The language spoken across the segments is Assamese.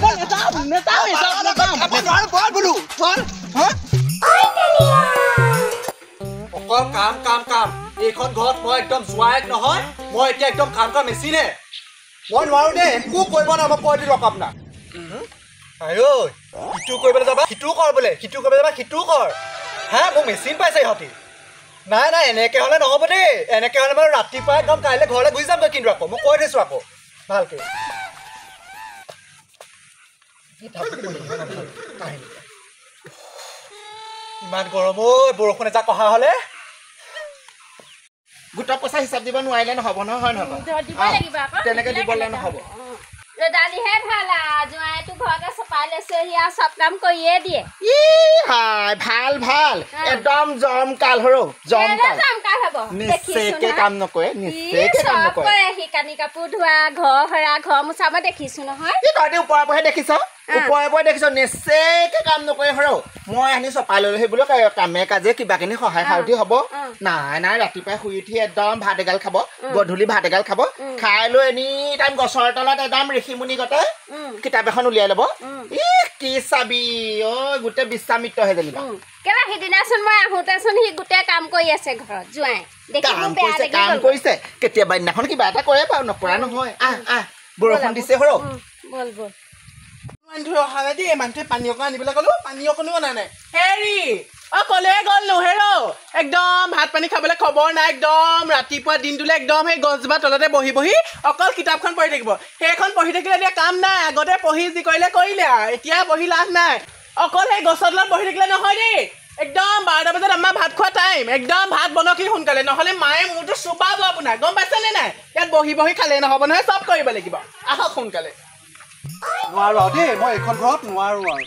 মই নাযাওঁ নাযাওঁ খাব নোৱাৰো বল বোলো বল। হা অকল কাম কাম কাম। এইখন ঘৰত মই একদম জোঁৱায়েক নহয়, মই এতিয়া একদম কাম কৰা মেচিনহে। মই নোৱাৰো দেই, একো কৰিব নোৱাৰো, মই কৈ দিলোঁ আকৌ আপোনাক। আই ঐ, ইটো কৰিবলৈ যাবা সিটোও কৰ বোলে, সিটো কৰিবলৈ যাবা সিটোও কৰ। হা মোক মেচিন পাইছে ইহঁতি। নাই নাই এনেকৈ হ'লে নহ'ব দেই, এনেকৈ হ'লে মই ৰাতিপুৱা একদম কাইলৈ ঘৰলৈ গুচি যামগৈ কিন্তু আকৌ মই কৈ থৈছোঁ আকৌ ভালকৈ। ইমান গৰম ঐ, বৰষুণ এজাক অহা হ'লে। গোটৰ পইচা হিচাপ দিব নোৱাৰিলে নহ'ব নহয়, হয় নহয়? তেনেকে দিবলৈ নহ'ব। ৰদালিহে ভাল আৰু জোঁৱাইটো ঘৰতে চপাই লৈছেহি আৰু চব কাম কৰিয়ে দিয়ে। ই হাই ভাল ভাল, একদম জমকাল সৰু জমকাল। জমকাল হ'ব, নিশ্চয়কে কাম নকৰে, নিশ্চয়কে কাম নকৰে। সি কানি কাপোৰ ধোৱা, ঘৰ সৰা, ঘৰ মোচা মই দেখিছো নহয়। তহঁতি ওপৰে ওপৰে দেখিছ, ওপৰে ওপৰে দেখিছ, নিশ্চয়কে কাম নকৰে সৰু। মই আনি চপাই ল'লোহি বোলো কামে কাজে কিবাকিনি সহায় সাৰথি হ'ব। নাই নাই, ৰাতিপুৱাই শুই উঠি একদম ভাত এগাল খাব, গধূলি ভাত এগাল খাব, খাই লৈ এনি টাইম গছৰ তলত একদম ঋষিমুনি গতে কিতাপ এখন উলিয়াই ল'ব। ই কি চাবি অ, গোটেই বিশ্বামিত্ৰহে যেনিবা। কেলা সিদিনাচোন মই আহোঁতেচোন সি গোটেই কাম কৰি আছে ঘৰত, জোঁৱাই কাম কৰিছে, কাম কৰিছে। কেতিয়াবা দিনাখন কিবা এটা কৰে বাৰু, নকৰা নহয়। আহ আহ, বৰষুণ দিছে সৰু। বল বল। মানুহটো অহা নাই দেই, মানুহটোৱে পানী অকণ আনিবলৈ ক'লো, পানী অকণো অনা নাই। হেৰি অ ক'লে গ'ল নো হেৰ, একদম ভাত পানী খাবলৈ খবৰ নাই, একদম ৰাতিপুৱা দিনটোলৈ একদম সেই গছজোপা তলতে বহি বহি অকল কিতাপখন পঢ়ি থাকিব। সেইখন পঢ়ি থাকিলে এতিয়া কাম নাই, আগতে পঢ়ি যি কৰিলে কৰিলে আৰু এতিয়া পঢ়ি লাভ নাই। অকল সেই গছৰ তলত বহি থাকিলে নহয় দেই, একদম 12টা বজাত আমাৰ ভাত খোৱা টাইম, একদম ভাত বনাওক সোনকালে, নহ'লে মায়ে মোৰটো চোবাব আপোনাক, গম পাইছেনে নাই? ইয়াত বহি বহি খালে নহ'ব নহয়, চব কৰিব লাগিব। আহক সোনকালে। নোৱাৰো আৰু দেই, মই এইখন ঘৰত নোৱাৰো আৰু।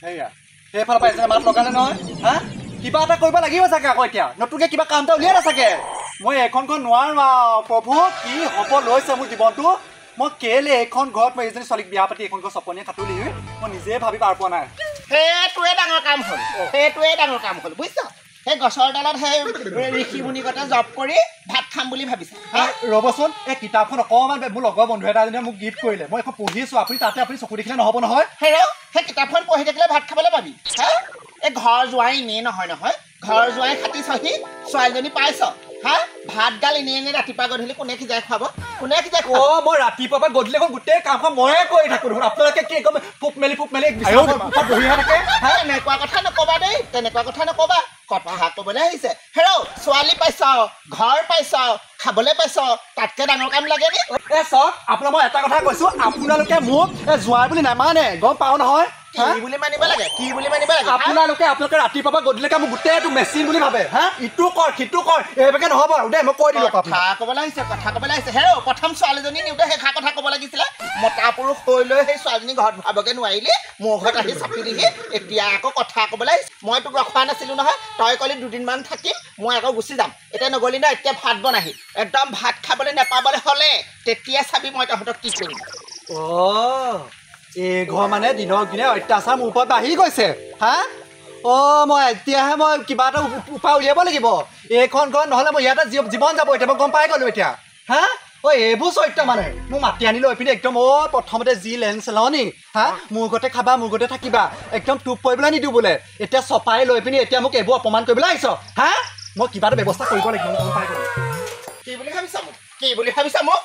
সেয়া সেইফালৰ পৰা এজনে মাত লগালে নহয়। হা কিবা এটা কৰিব লাগিব চাগে আকৌ, এতিয়া নতুনকৈ কিবা কাম এটা উলিয়ালে চাগে। মই এইখন ঘৰত নোৱাৰো আৰু প্ৰভু, কি হ'ব লৈছে মোৰ জীৱনটো। মই কেলে এইখন ঘৰত মই এইজনী ছোৱালীক বিয়া পাতি এইখন ঘৰ চপনীয়ে খাতুলি, মই নিজে ভাবি পাৰ পোৱা নাই। সেইটোৱে ডাঙৰ কাম হ'ল, সেইটোৱে ডাঙৰ কাম হ'ল বুজিছ। সেই গছৰ তলত সেই ঋষি মুনি গতে জপ কৰি ভাত খাম বুলি ভাবিছে। ৰ'বচোন, এই কিতাপখন অকণমান মোৰ লগৰ বন্ধু এটা এজনীয়ে মোক গিফ্ট কৰিলে, মই এখন পঢ়িছোঁ। আপুনি তাতে আপুনি চকু দেখিলে নহ'ব নহয়। সেই কিতাপখন পঢ়ি থাকিলে ভাত খাবলৈ পাবি। হা এই ঘৰ জোঁৱাই এনেই নহয় নহয়, ঘৰ জোঁৱাই খাটিছহি, ছোৱালীজনী পাইছ। হা ভাত গাল এনেই এনেই ৰাতিপুৱা গধূলি কোনে সিজাই খুৱাব, কোনে সিজাই খুৱাব? অ মই ৰাতিপুৱা পৰা গধূলি এখন গোটেই কামখন ময়ে কৰি থাকোঁ দেখোন, আপোনালোকে কি একদম পোক মেলি পোক মেলি বহিহে থাকে। হা তেনেকুৱা কথা নকবা দেই, তেনেকুৱা কথা নকবা। কথা ক'বলৈ আহিছে। হেৰ ছোৱালী পাইছ, ঘৰ পাইছ, খাবলৈ পাইছ, তাতকৈ ডাঙৰ কাম লাগে নে? এ চাওক, আপোনাক মই এটা কথা কৈছোঁ, আপোনালোকে মোক জোঁৱাই বুলি নামানে, গম পাওঁ নহয়। কি বুলি মানিব লাগে, কি বুলি মানিব লাগে? আপোনালোকে আপোনালোকে ৰাতিপুৱা পৰা গধূলিলৈকে মোক গোটেইটো মেচিন বুলি ভাবে। হা ইটো কৰ সিটো কৰ, এইভাগে নহ'ব আৰু দেই, মই কৈ দিলোঁ। কথা ক'বলৈ আহিছে, কথা ক'বলৈ আহিছে। হেৰ প্ৰথম ছোৱালীজনী নিওঁতে সেইষাৰ কথা ক'ব লাগিছিলে। মতা পুৰুষ হৈ লৈ সেই ছোৱালীজনী ঘৰত ভৰাবগৈ নোৱাৰিলি, মোৰ ঘৰত আহি চাপিলিহি, এতিয়া আকৌ কথা ক'বলৈ আহিছে। মই তোক ৰখোৱা নাছিলোঁ নহয়, তই ক'লি দুদিনমান থাকিম, মই আকৌ গুচি যাম। এতিয়া নগ'লি ন, এতিয়া ভাত বনাহি, একদম ভাত খাবলৈ নাপাবলৈ হ'লে তেতিয়া চাবি মই তহঁতক কি কৰিম। অ এই ঘৰ মানে দিনক দিনে অত্যাচাৰ মোৰ ওপৰত বাঢ়ি গৈছে। হা অ মই এতিয়াহে মই কিবা এটা উপায় উলিয়াব লাগিব এইখন ঘৰত, নহ'লে মই ইয়াতে জীৱন যাব এতিয়া, মই গম পাই গ'লোঁ এতিয়া। হা অ এইবোৰ চৰিত্ৰ মানে মোক মাতি আনি লৈ পিনি একদম অ প্ৰথমতে যি লেং চেলনি, হা মোৰ ঘৰতে খাবা, মোৰ ঘৰতে থাকিবা, একদম টোপ কৰিবলৈ নিদিওঁ বোলে। এতিয়া চপাই লৈ পিনি এতিয়া মোক এইবোৰ অপমান কৰিবলৈ আহিছ। হা মই কিবা এটা ব্যৱস্থা কৰিব লাগিব, মই গম পাই গ'লোঁ। কি বুলি ভাবিছ মোক, কি বুলি ভাবিছ মোক?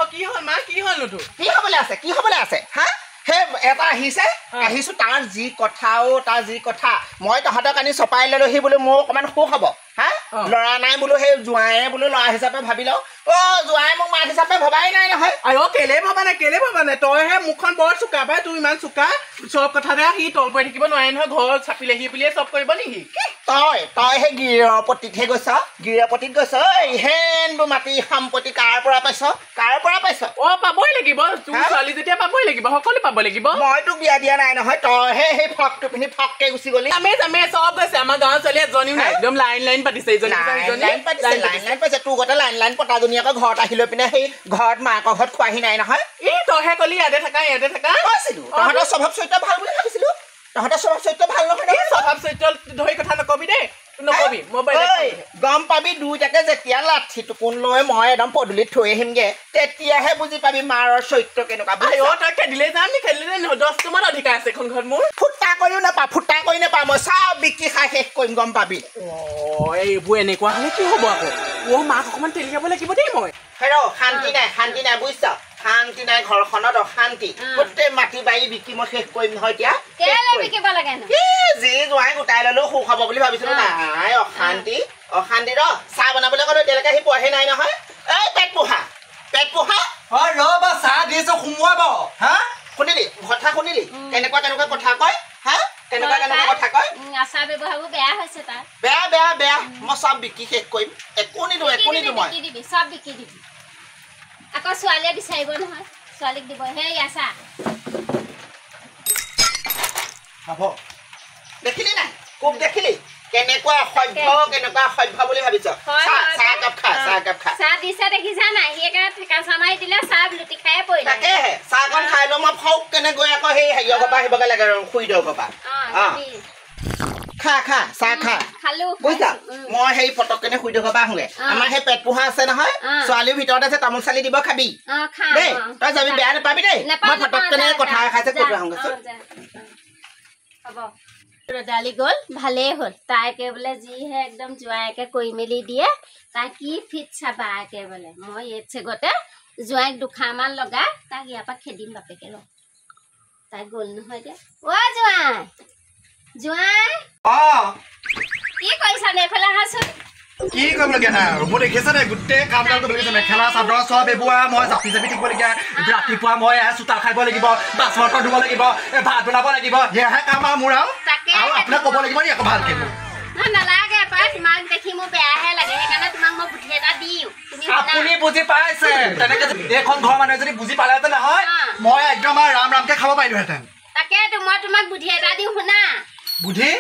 অ কি হ'ল মা, কি হ'লনো তোৰ? কি হ'বলৈ আছে, কি হ'বলৈ আছে? হা সেই এটা আহিছে, আহিছোঁ, তাৰ যি কথাও, তাৰ যি কথা। মই তহঁতক আনি চপাই ল'লোহি বোলো মোৰ অকণমান সুখ হ'ব। হা ল'ৰা নাই বোলো, সেই জোঁৱায়ে বোলো ল'ৰা হিচাপে ভাবি লওঁ। অ জোঁৱাই মোক মাক হিচাপে ভবাই নাই নহয়। আই অ কেলে ভবা নাই, কেলে ভবা নাই? তইহে মুখখন বৰ চোকা পাই, তোৰ ইমান চোকা, চব কথাতে সি তল পৰি থাকিব নোৱাৰে নহয়। ঘৰ চাপিলেহি বুলিয়ে চব কৰিব নেকি? তই তই সেই গিৰিয়পতিতহে গৈছ, গিৰিয়পতিত গৈছ। হেনবোৰ মাটি সম্পত্তি কাৰ পৰা পাইছ, কাৰ পৰা পাইছ? অ পাবই লাগিব, তোৰ ছোৱালী যেতিয়া পাবই লাগিব, সকলো পাব লাগিব। মই তোক বিয়া দিয়া নাই নহয়, তইহে সেই ফ্ৰকটো পিন্ধি ফ্ৰককে গুচি গ'লি। আমি যামে চব গৈছে, আমাৰ গাঁৱৰ ছোৱালী এজনীও নাই, একদম লাইন লাইন পাতিছে। লাইন পাতিছে, লাইন লাইন পাতিছে। তোৰ গতে লাইন লাইন পতাজনী আকৌ ঘৰত আহি লৈ পিনে সেই ঘৰত মাকৰ ঘৰত খোৱাহি নাই নহয়। এই তইহে ক'লি ইয়াতে থাকা, ইয়াতে থাকা। কৈছিলো তহঁতৰ স্বভাৱ চৰিত্ৰ ভাল বুলি ভাবিছিলো, তহঁতৰ স্বভাৱ চৰিত্ৰ ভাল নহয়। স্বভাৱ চৰিত্ৰ ধৰি কথা নকবি দেই, নকবি। মই গম পাবি দুইটাকে যেতিয়া লাঠি টুকুন লৈ মই একদম পদূলিত থৈ আহিমগে তেতিয়াহে বুজি পাবি মাৰৰ চৰিত্ৰ কেনেকুৱা। তই খেদিলে যাম নি? খেদিলে 10টোমান অধিকাৰ আছে এখন ঘৰত মোৰ। ফুটা কৰিও নাপা, ফুটা কৰি নাপা, মই চব বিক্ৰী খাই শেষ কৰিম গম পাবি। এইবোৰ এনেকুৱা হ'লে কি হ'ব আকৌ? অ' মাক অকণমান তেলিয়াব লাগিব দেই মই। হেৰ শান্তি নাই, শান্তি নাই বুজিছ, শান্তি নাই ঘৰখনত অশান্তি। গোটেই মাটি বাৰী বিকি মই শেষ কৰিম নহয় এতিয়া। যি জোঁৱাই গোটাই ললো সুখ হ'ব বুলি ভাবিছিলো, নাই অশান্তি অশান্তি। ৰ চাহ বনাবলৈ ক'লো এতিয়ালৈকে আহি পোৱাহি নাই নহয়। এই পেট পোহা, পেট পোহা। অ ৰবা, চাহ দিছো সোমোৱাব। হা শুনিলি কথা? শুনিলি কেনেকুৱা কেনেকুৱা কথা কয়? হা কেনেকুৱা কেনেকুৱা কথা কয়? আচাৰ ব্যৱহাৰবোৰ বেয়া হৈছে তাৰ। বেয়া বেয়া বেয়া, মই চব বিকি শেষ কৰিম, একো নিদিওঁ, একো নিদিওঁ মই। চব বিকি দিবি আকৌ, ছোৱালীয়ে বিচাৰিব নহয়, ছোৱালীক দিব। সেই আছা দেখিলি নাই কোপ দেখিলি কেনেকুৱা অসভ্য, কেনেকুৱা অসভ্য বুলি ভাবিছ? চাহ একাপ খা, চাহ একাপ খা। চাহ দিছে দেখিছা নাই? সেইকাৰণে ঠেকা চামাৰি দিলে চাহ লুটি খায়ে পৰিলে। তাকেহে চাহকণ খাই লৈ মই ফৌক কেনে গৈ আকৌ সেই হেৰিয়ৰ ঘৰৰ পৰা আহিবগৈ লাগে, খুৰীদেউৰ ঘৰৰ পৰা। খা খা চাহ খা। খালো বুজিছা, মই সেই ফটক কেনে খুৰীদেউৰ ঘৰৰ পৰা আহোঁগে। আমাৰ সেই পেট পোহা আছে নহয়, ছোৱালীৰ ভিতৰত আছে, তামোল চালি দিব খাবি দেই। তই যাবি, বেয়া নাপাবি দেই। মই ফটক কেনে কথা এষাৰ কৈ থৈ আহোঁগে। হ'ব ৰদালি গ'ল, ভালেই হ'ল। তাইকে বোলে যিহে একদম জোঁৱাইকে কৰি মেলি দিয়ে, তাই কি ফিট চাবা একে বোলে। মই এই চেগতে জোঁৱাইক দুখাৰমান লগাই তাক ইয়াৰ পৰা খেদিম বাপেকে। ৰ তাই গ'ল নহয় এতিয়া। অ' জোঁৱাই, জোঁৱাই কি কৰিছা? এইফালে আহাচোন। কি কৰিবলগীয়া নাই আৰু, মোৰ দেখিছে নাই গোটেই কাম কাম কৰিবলগীয়া, মেখেলা চাদৰ চব এইবোৰ মই জাপি জাপি থাকিবলগীয়া। ৰাতিপুৱা মই চোতাল খাব লাগিব, বাচন বৰ্তন ধুব লাগিব, ভাত বনাব লাগিব, সেয়াহে কাম আৰু মোৰ। আৰু আৰু আপোনাক ক'ব লাগিব নি আকৌ ভালকে? নালাগে পাই, তোমাক দেখি মোৰ বেয়াহে লাগে, সেইকাৰণে তোমাক মই বুদ্ধি এটা দিওঁ। আপুনি বুজি পাইছে তেনেকে এইখন ঘৰৰ মানুহে যদি বুজি পালেহেঁতেন নহয়, মই একদম আৰু ৰাম ৰামকে খাব পাৰিলোহেঁতেন। তাকেতো মই তোমাক বুদ্ধি এটা দিওঁ, শুনা। বুদ্ধি?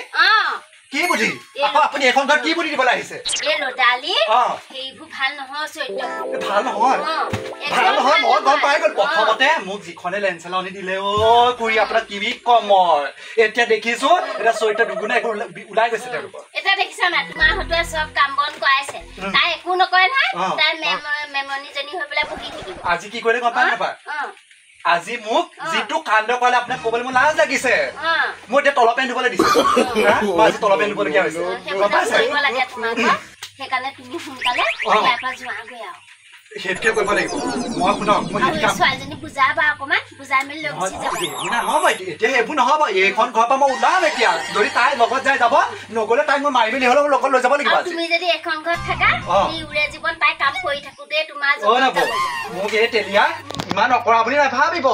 কি বুদ্ধি? আকৌ আপুনি এইখন ঘৰত কি বুদ্ধি দিবলৈ আহিছে? এই ৰদালি সেইবোৰ ভাল নহয়, চৰিত্ৰ ভাল নহয়, ভাল নহয়, মই গম পাই গ'ল। প্ৰথমতে মোক যিখনে লেঞ্চেলানি দিলে অ' খুৰী, আপোনাক কি কম মই। এতিয়া দেখিছো এতিয়া চৰিত্ৰ দুগুণে একো ওলাই গৈছে তেওঁলোকৰ। এতিয়া দেখিছা নাই, তোমাৰ হতুৱাই চব কাম বন কৰাইছে, তাই একো নকৰে নহয়, তাই মেমনীজনী হৈ পেলাই বহি থাকিব। আজি কি কৰিলে গম পাই নাপায়? আজি মোক যিটো কাণ্ড কৰালে আপোনাক ক'বলৈ মোৰ লাজ লাগিছে। মোক এতিয়া তলৰ পেণ্ট ধুবলৈ দিছে, মই আজি তলৰ পেণ্ট ধুবলগীয়া হৈছে। গম পাইছে? সেইকাৰণে তুমি সোনকালে ইয়াৰ পৰা যোৱাগৈ আৰু। সেইটোকে কৰিব লাগিব মই। শুনক, মই ছোৱালীজনী বুজাবা অকণমান, বুজাই মেলি লৈ গুচি যাবা। নহ'ব এতিয়া, সেইবোৰ নহ'ব। এইখন ঘৰৰ পৰা মই ওলাম এতিয়া। যদি তাই লগত যায় যাব, নগ'লে তাইক মই মাৰি মেলি হ'লেও লগত লৈ যাব লাগিব। তুমি যদি এখন ঘৰত থাকা, উৰে জীৱন তাই কাম কৰি থাকোঁতে তোমাৰ মোক এই তেলীয়া ইমান নকৰা বুলি নাভাবিব।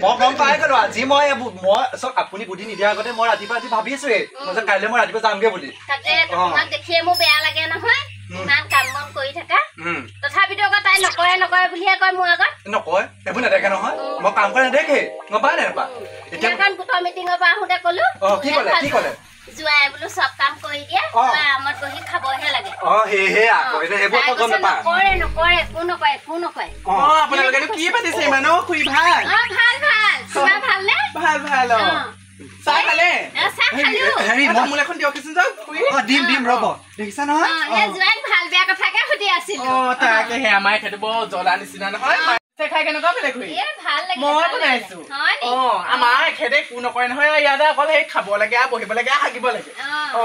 মই গম পাই গ'লো আজি। মই মই চব আপুনি বুদ্ধি নিদিয়াৰ আগতে মই ৰাতিপুৱা আজি ভাবিছোৱেই মই যে কাইলৈ মই ৰাতিপুৱা যামগে বুলি। তাকে তোমাক দেখিয়ে মোৰ বেয়া লাগে নহয়, ইমান কাম বন কৰি থাকা, তথাপিতো আকৌ তাই নকৰে নকৰে বুলিহে কয় মোৰ আগত। নকয়, এইবোৰ নেদেখে নহয়, মই কাম কৰা নেদেখে। গম পাই নাই নাপা? এতিয়া গোটৰ মিটিঙৰ পৰা আহোঁতে ক'লো। কি ক'লে? কি ক'লে? জোঁৱাই বোলো চব কাম কৰি দিয়ে, জোঁৱাই আমত বহি খাবহে লাগে। সেয়েহে আকৌ এতিয়া সেইবোৰ আকৌ গম নাপায়। নকৰে নকৰে, একো নকৰে, একো নকৰে। আপোনালোকেনো কি পাতিছে ইমান? অ খুৰী ভাল? অ ভাল ভাল। তোমাৰ ভালনে? ভাল ভাল। অ চাহ খালে? চাহ খালো। হেৰি তামোল এখন দিয়কচোন যাওক খুৰী। অ দিম দিম ৰ'ব। দেখিছা নহয়? অ জোঁৱাইক ভাল বেয়া কথাকে সুধি আছিলো। অ তাকেহে, আমাৰ এখেতো বৰ জ্বলা নিচিনা নহয়। খাই কেনেকুৱা পালে খুৰী? ভাল লাগিলে। মই বনাইছো। অ আমাৰ এখেতে একো নকৰে নহয়, ইয়াতে অকল সেই খাব লাগে, বহিব লাগে, হাগিব লাগে। অ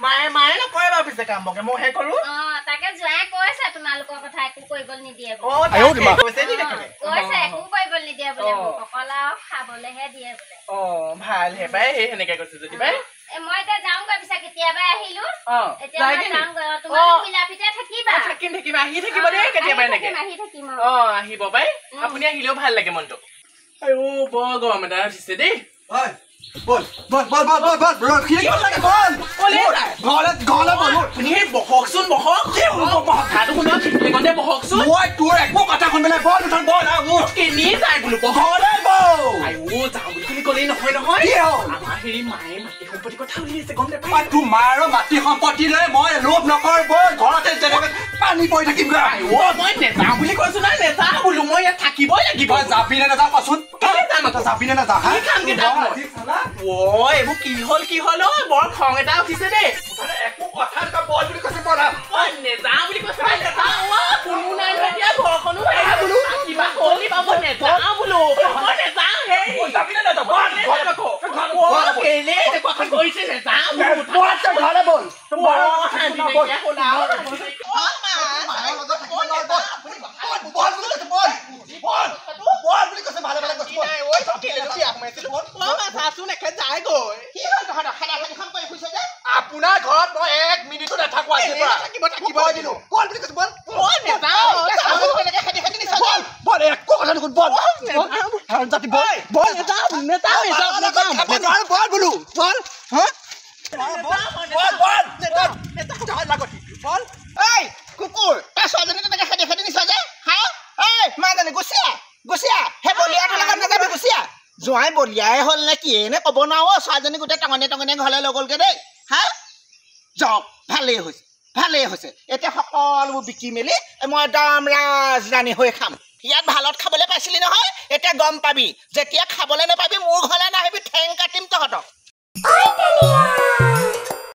মায়ে মায়ে নকৰে বাৰু পিছে কাম বকে, মইহে কৰো। অ তাকে জোঁৱাই কৈছে তোমালোকৰ কথা একো কৰিব নিদিয়ে বোলে। অ কৈছে নি তেখেতে? কৈছে একো কৰিব নিদিয়ে বোলে, অকল আৰু খাবলেহে দিয়ে বোলে। অ ভালহে পাই, সেই সেনেকে কৈছে যদি পাই। মই এতিয়া যাওঁগৈ পিছে, কেতিয়াবা আহিলো। এতিয়া মই যাওঁগৈ। তোমালোক মিলাপিতে থাকিবা। থাকিম থাকিম, আহি থাকিব দেই কেতিয়াবা এনেকে। আহি থাকিম। অ আহিব পাই, আপুনি আহিলেও ভাল লাগে মনটো। আৰু বৰ গৰম এটা উঠিছে দেই। হয় বল বল বল বল বল বল, ৰখি থাকিব লাগে, বল ঘৰলে ঘৰলে বল। আপুনি সেই বহকচোন, বহক। কথাটো শুনক, সেইকণতে বহকচোন। মই তোৰ একো কথা শুনিবলৈ বল উঠন বল। আৰু মোৰ কেনি যায় বোলো, বহক। ঘৰলে বল। আইও যাওঁ বুলি তুমি ক'লেই নহয় নহয়। কি হ'ল? আমাৰ হেৰি মায়ে মাটি সম্পত্তি কথা উলিয়াইছে, গম নাপায়। তোৰ মাৰ মাটি সম্পত্তি লৈ মই লোভ নকৰ, বল। ঘৰতে যেনেকৈ পানী পৰি থাকিম। মই নেযাওঁ বুলি কৈছো নহয়, নেযাওঁ বোলো, মই ইয়াত থাকিবই লাগিব। যাবি নে নাযাওঁ কচোন? যাবি নে নাযাওঁ? অ এইবোৰ কি হ'ল, কি হ'ল? অ বৰ খং এটা উঠিছে দেই। একো কথা নকয়, বল বুলি কৈছে, বল। নেযাওঁ বুলি কৈছে, নেযাওঁ। কোনো নাই নহয় এতিয়া, ঘৰখনো বোলো কিবা হ'ল পাব। নেযাওঁ বোলো, মই নেযাওঁ। হেৰি যাবি নে নাযাওঁ? বল, কেলে এনেকুৱাখন কৰিছে? নেযাওঁ। ঘৰলে বল। শান্তি নাইকিয়া হ'ল আৰু। বল বুলি কৈছে, বল, বল, বল বুলি কৈছে। ভালে ভালে কৈছে, বল। চাচোন, এখেত যায়গৈ। কি হ'ল তহঁতৰ? খেদা খেদিখন কৰি ফুৰিছ যে? আপোনাৰ ঘৰত মই এক মিনিটো নাথাকো আজিৰ পৰা। থাকিব, থাকিব। কৈ দিলো, বল বুলি কৈছে, বল। মই নেযাওঁ। তেনেকে খেদি খেদি নিছ? বল, বল, একো কথা নুশুন, বল, জাতি, বল, বল। নেযাওঁ, নেযাওঁ, নেযাওঁ। খাব নোৱাৰো, বল বোলো, বল। হা, বল, বল, বল, লাগতি, বল। এই কুকুৰ, তই ছোৱালীজনী তেনেকে খেদি খেদি নিছ যে, হা? এই মাজনী, গুচিয়া, গুচিয়া, সেই বলিয়াটোৰ লগত নাযাবি, গুচিয়া। জোঁৱাই বলিয়াই হ'ল নে কিয়ে নে ক'ব নোৱাৰো। ছোৱালীজনী গোটেই টঙনে টঙনে ঘৰলৈ লৈ গ'লগৈ দেই। হা, যাওক, ভালেই হৈছে, ভালেই হৈছে। এতিয়া সকলোবোৰ বিকি মেলি মই একদম ৰাজৰাণী হৈ খাম। ইয়াত ভালত খাবলৈ পাইছিলি নহয়, এতিয়া গম পাবি। যেতিয়া খাবলৈ নাপাবি, মোৰ ঘৰলৈ নাহিবি, ঠেং কাটিম তহঁতক।